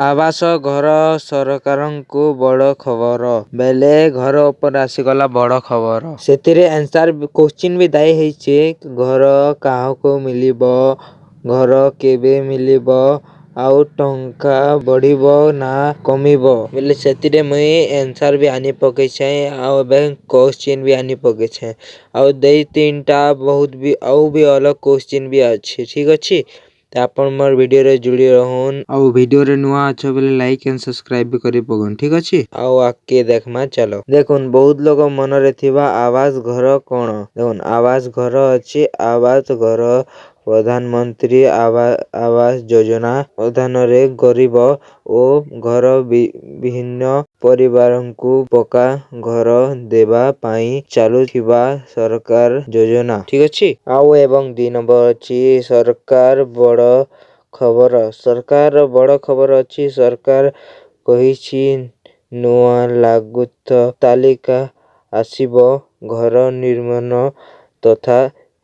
ଆବାସ ଘର ସରକାରଙ୍କୁ ବଡ଼ ଖବର ବେଲେ ଘର ଉପରେ ଆସିଗଲା ବଡ଼ ଖବର। ସେଥିରେ ଆନ୍ସର କୋଶ୍ଚିନ୍ ବି ଦାଇ ହେଇଚେ ଘର କାହାକୁ ମିଳିବ ଘର କେବେ ମିଳିବ ଆଉ ଟଙ୍କା ବଢ଼ିବ ନା କମିବ ବେଲେ ସେଥିରେ ମୁଇଁ ଆନ୍ସର ବି ଆନି ପକେଇଛେ ଆଉ ଏବେ କୋଶ୍ଚିନ୍ ବି ଆନି ପକେଇଛେ। ଆଉ ଦୁଇ ତିନଟା ବହୁତ ବି ଆଉ ବି ଅଲଗା କୋଶ୍ଚିନ୍ ବି ଅଛି। ଠିକ୍ ଅଛି, ତ ଆପଣ ମୋର ଭିଡ଼ିଓରେ ଜୁଡ଼ି ରହୁନ୍ ଆଉ ଭିଡ଼ିଓରେ ନୂଆ ଅଛ ବୋଲେ ଲାଇକ୍ ଆଣ୍ଡ ସବସ୍କ୍ରାଇବ୍ ବି କରି ପକଉନ୍। ଠିକ୍ ଅଛି, ଆଉ ଆଗକେ ଦେଖମା। ଚାଲ ଦେଖୁନ୍, ବହୁତ ଲୋକ ମନରେ ଥିବା ଆବାସ ଘର କଣ? ଦେଖୁନ୍, ଆବାସ ଘର ଅଛି। ଆବାସ ଘର ପ୍ରଧାନମନ୍ତ୍ରୀ ଆବାସ ଯୋଜନା ଅଧାନରେ ଗରିବ ଓ ଘର ବିହୀନ ପରିବାରଙ୍କୁ ପକ୍କା ଘର ଦେବା ପାଇଁ ଚାଲୁଥିବା ସରକାର ଯୋଜନା। ଠିକ୍ ଅଛି, ଆଉ ଏବଂ 2 ନମ୍ବର ଅଛି ସରକାର ବଡ଼ ଖବର। ସରକାର ବଡ଼ ଖବର ଅଛି। ସରକାର କହିଛି ନୂଆ ଲାଗୁତ ତାଲିକା ଆସିବ, ଘର ନିର୍ମାଣ ତଥା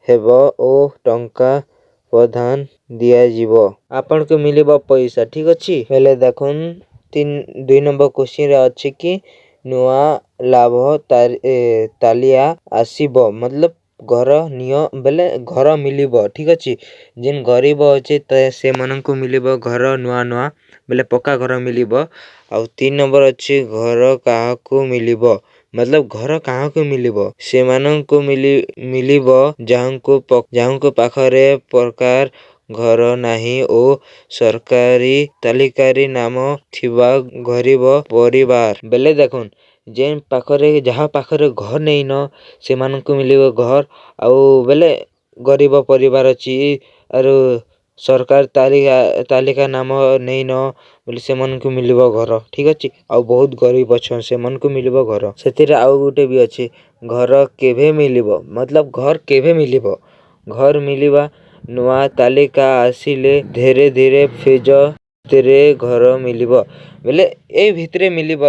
ହେବ ଓ ଟଙ୍କା ପ୍ରଦାନ ଦିଆଯିବ, ଆପଣଙ୍କୁ ମିଳିବ ପଇସା। ଠିକ୍ ଅଛି, ହେଲେ ଦେଖୁନ୍, 3 2 ନମ୍ବର କୋଶ୍ଚିନ୍ ଅଛି କି ନୂଆ ଲାଭ ତାଲିଆ ଆସିବ, ମତଲବ ଘର ନିଅ ବେଲେ ଘର ମିଳିବ। ଠିକ୍ ଅଛି, ଯେନ୍ ଗରିବ ଅଛି ସେମାନଙ୍କୁ ମିଳିବ ଘର ନୂଆ ନୂଆ ବେଲେ ପକ୍କା ଘର ମିଳିବ। ଆଉ 3 ନମ୍ବର ଅଛି ଘର କାହାକୁ ମିଳିବ, ମତଲବ ଘର କାହାକୁ ମିଳିବ? ସେମାନଙ୍କୁ ମିଳିବ ଯାହାଙ୍କୁ ପାଖରେ ପ୍ରକାର ଘର ନାହିଁ ଓ ସରକାରୀ ତାଲିକାରେ ନାମ ଥିବା ଗରିବ ପରିବାର। ବେଲେ ଦେଖୁନ୍, ଯେନ୍ ପାଖରେ ଯାହା ପାଖରେ ଘର ନେଇନ ସେମାନଙ୍କୁ ମିଳିବ ଘର। ଆଉ ବେଲେ ଗରିବ ପରିବାର ଅଛି ଆରୁ ସରକାର ତାଲିକା ନାମ ନେଇନ ବୋଲେ ସେମାନଙ୍କୁ ମିଳିବ ଘର। ଠିକ୍ ଅଛି, ଆଉ ବହୁତ ଗରିବ ଅଛନ୍ ସେମାନଙ୍କୁ ମିଳିବ ଘର। ସେଥିରେ ଆଉ ଗୋଟେ ବି ଅଛି, ଘର କେବେ ମିଳିବ, ମତଲବ ଘର କେବେ ମିଳିବ? ଘର ମିଳିବା ନୂଆ ତାଲିକା ଆସିଲେ ଧୀରେ ଧୀରେ ଫେଜ ଭିତରେ ଘର ମିଳିବ। ବୋଲେ ଏଇ ଭିତରେ ମିଳିବ,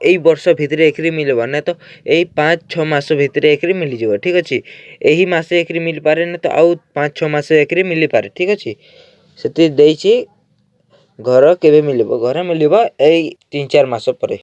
ଏଇ ବର୍ଷ ଭିତରେ ଏକରି ମିଳିବ ନାଇଁ ତ ଏଇ 5 6 ମାସ ଭିତରେ ଏକରି ମିଳିଯିବ। ଠିକ୍ ଅଛି, ଏହି ମାସେ ଏକରି ମିଳିପାରେ ନା ତ ଆଉ 5 6 ମାସ ଏକରି ମିଳିପାରେ। ଠିକ୍ ଅଛି, ସେଥି ଦେଇଛି ଘର କେବେ ମିଳିବ? ଘର ମିଳିବ ଏଇ 3 4 ମାସ ପରେ।